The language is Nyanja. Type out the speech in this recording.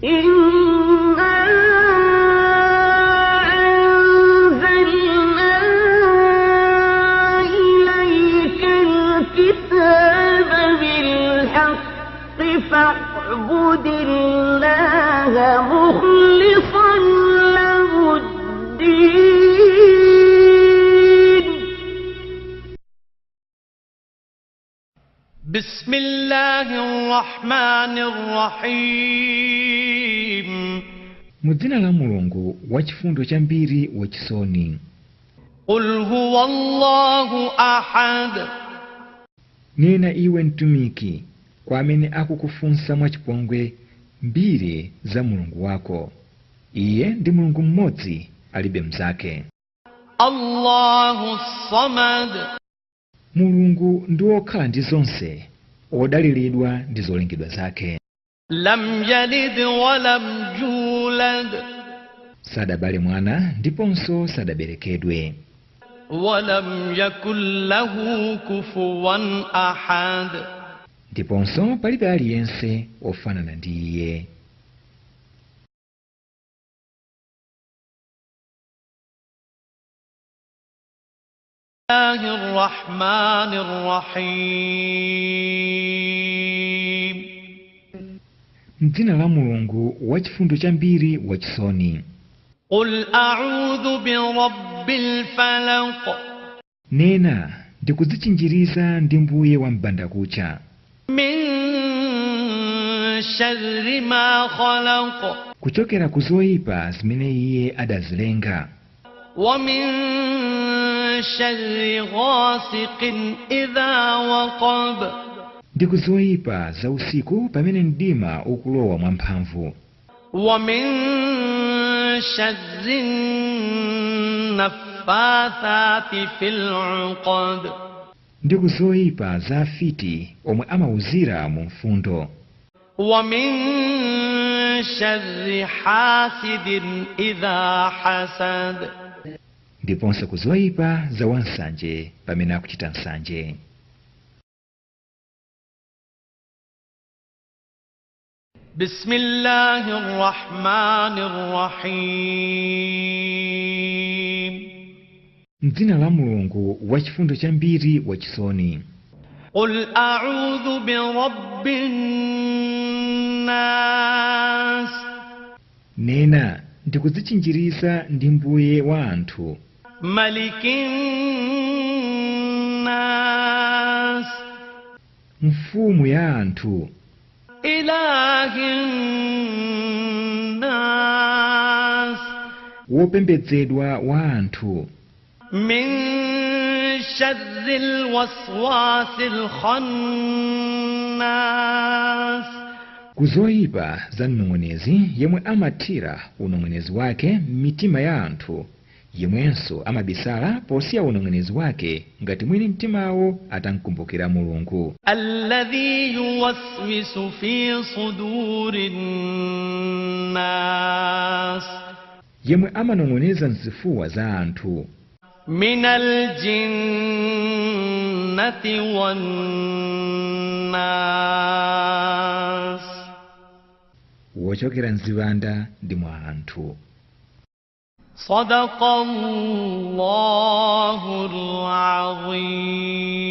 إنا أنزلنا إليك الكتاب بالحق فاعبد الله مخلصا له الدين. بسم الله الرحمن الرحيم. Mu dzina la Mulungu wachifundo chambiri wachisoni. قل هو الله أحد. Nena iwe mtumiki kwa amene akukufunsa mwachipongwe mbiri za Mulungu wako. Iye ndi Mulungu mmodzi, alibe mnzake. الله الصمد. Mulungu ndi wokhala ndi zonse, odaliridwa ndi zolengedwa zake. لم يلد ولم يولد. Sadabale mwana ndiponso sadaberekedwe. ولم يكن له كفوا أحد. Ndiponso palibe aliyense ofanana ndi iye. الله الرحمن الرحيم. M'dzina la Mulungu wachifundo chambiri wachisoni. قل أعوذ برب الفلق. Nena ndikudzichinjiriza ndi mbuye wa m'bandakucha. من شر ما خلق. Kuchokera ku zoyipa zimene iye adazilenga. ومن شر غاسق إذا وقب. Ndi ku zoyipa za usiku pamene mdima ukulowa mwamphamvu. ومن شر النفاثات في العقد. Ndi ku zoyipa za afiti omwe amauzira mu mfundo. ومن شر حاسد إذا حسد. Ndiponso ku zoyipa za wansanje pamene akuchita nsanje. بسم الله الرحمن الرحيم. M'dzina la Mulungu wachifundo chambiri wachisoni. قل أعوذ برب الناس. Nena ndikudzichinjiriza ndi mbuye wa anthu. ملك الناس. Mfumu ya anthu. إله الناس. Wopembedzedwa wa anthu. من شر الوسواس الخناس. Ku zoyipa za mnong'onezi yemwe amathira unong'onezi wake m'mitima ya anthu, yemwenso amabisala posiya unong'onezi wake ngati mwini mtimawo atamkumbukira Mulungu. الذي يوسوس في صدور الناس. Yemwe amanong'oneza mzifuwa za anthu. من الجنة والناس. Wochokera mziwanda ndi mwa anthu. صدق الله العظيم.